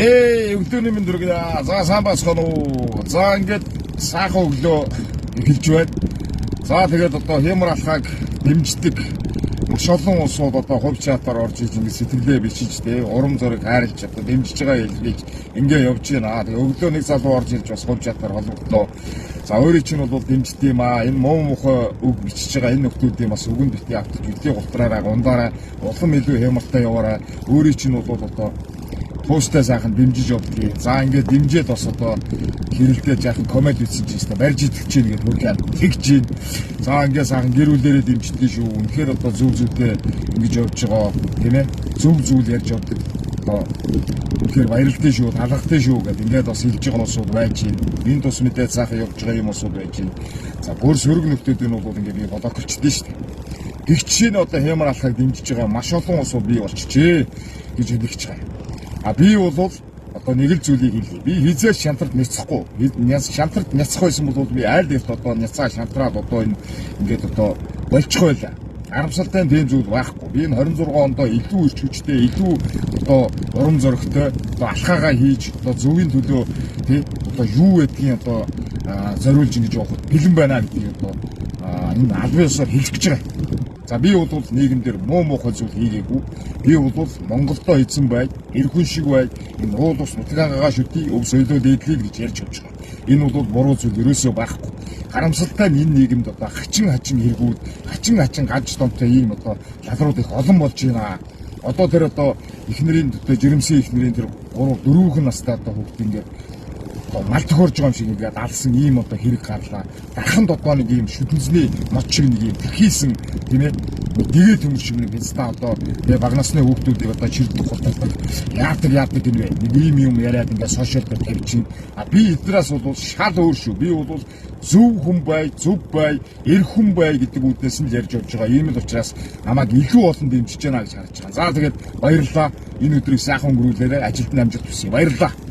Өглөөний мэнд хүргье. За, сайн байцгаана уу? За, ингээд сайхан өглөө эхэлж байна. За, тэгээд одоо хиймор алхааг дэмждэг маш олон улсууд одоо хувь чатаар орж иж ингээд сэтгэлээ бичиж, тэ, урам зориг хайрлаж, одоо дэмжиж байгаа илэрхийлж ингээ явж байна. Тэгээ өглөө нэг залуу орж ирж бас хувь чатаар холбогдлоо. За, өөрийн чинь бол дэмждэг юм аа. Энэ муу мухай үг бичиж байгаа энэ нөхдүүдийн бас үгэнд битгий автаж, битгий гутраараа, гундаараа, улам илүү хямартай яваараа. Өөрийн чинь бол одоо тууштай сайхан дэмжиж явдгийг. За, ингээд дэмжиж бас одоо хэрэлдээ жаахан коммент бичсэн чинь өстой барьж идэх чинь гэдэг хөргөн тэгж чинь. За, ингээд сайхан гэр бүлээрээ дэмждэг шүү. Үнэхээр одоо зөв зөвтэй ингэж явж байгаа, тийм ээ. Зөв зүйл ярьж явдаг. Одоо үнэхээр баярлалтай шүү, талархтай шүү гэдэг ингээд бас хэлж байгаа улсууд байж байна. Энэ тус мэдээ сайхан явж байгаа юм улсууд байж байна. За, бүр сөрөг нөхдүүдийн бол ингээд би блоклчдээ шүү дээ. Гэх жишээ нь одоо хямар алхааг дэмжиж байгаа маш олон улсууд бий болчихжээ гэж хэлэх гэж байгаа юм. А би бол одоо нэг л зүйлийг хэлье. Би хэзээ ч шантраад няцахгүй. Шантраад няцах байсан бол би айл дэвт одоо няцаа шантраад одоо энэ ингээд одоо болчих байлаа. Харамсалтай нь тийм зүйл байхгүй. Би энэ 26 ондоо илүү эрч хүчтэй, илүү одоо урам зоригтой одоо алхаагаа хийж, одоо зөвийн төлөө, тий, одоо юу гэдгийг одоо зориулж ингэж явахад бэлэн байна гэдгийг одоо энэ албан ёсоор хэлэх гэж байгаа. За, би бол нийгэмдэр муу муухай зүйл хийгээгүй. Би бол Монголдо эзэн бай, эр хүн шиг бай, энэ уул ус нутгаагаа шүтий, өв соёлоо дээдлээ гэж ярьж явж байгаа. Энэ бол буруу зүйл ерөөсөө байхгүй. Харамсалтай нь энэ нийгэмд одоо хачин хачин хэрэгүүд, хачин хачин гаж донтой ийм одоо лалрууд их олон болж байна. Одоо тэр одоо эхнэрийн одоо жирэмсэн эхнэрийн тэр 3 4хэн настай одоо хүүхд ингээд одоо мал тохиорж байгаа юм шиг ингээд алсан ийм одоо хэрэг гарлаа. Дарханд одоо нэг ийм шүтэнцний мод шиг нэг ийм тэрхийсэн, тийм ээ, дэгээ төмөр шиг нэг хэвста одоо тэгээ бага насны хүүхдүүдийг одоо чирдэг, гуталдаг, яадаг яадаг гинвэ. Нэг ийм юм яриад ингээд сошиал дээр тавьчих. А би эднээс бол шал өөр шүү. Би бол зөв хүн бай, зөв бай, эр хүн бай гэдэг үүднээс нь л ярьж явж байгаа. Ийм л учраас намайг илүү олон дэмжиж байна гэж харж байгаа. За, тэгээд баярлалаа. Энэ өдрийг сайхан өнгөрүүлээрэй. Ажилд нь амжилт хүсье. Баярлалаа.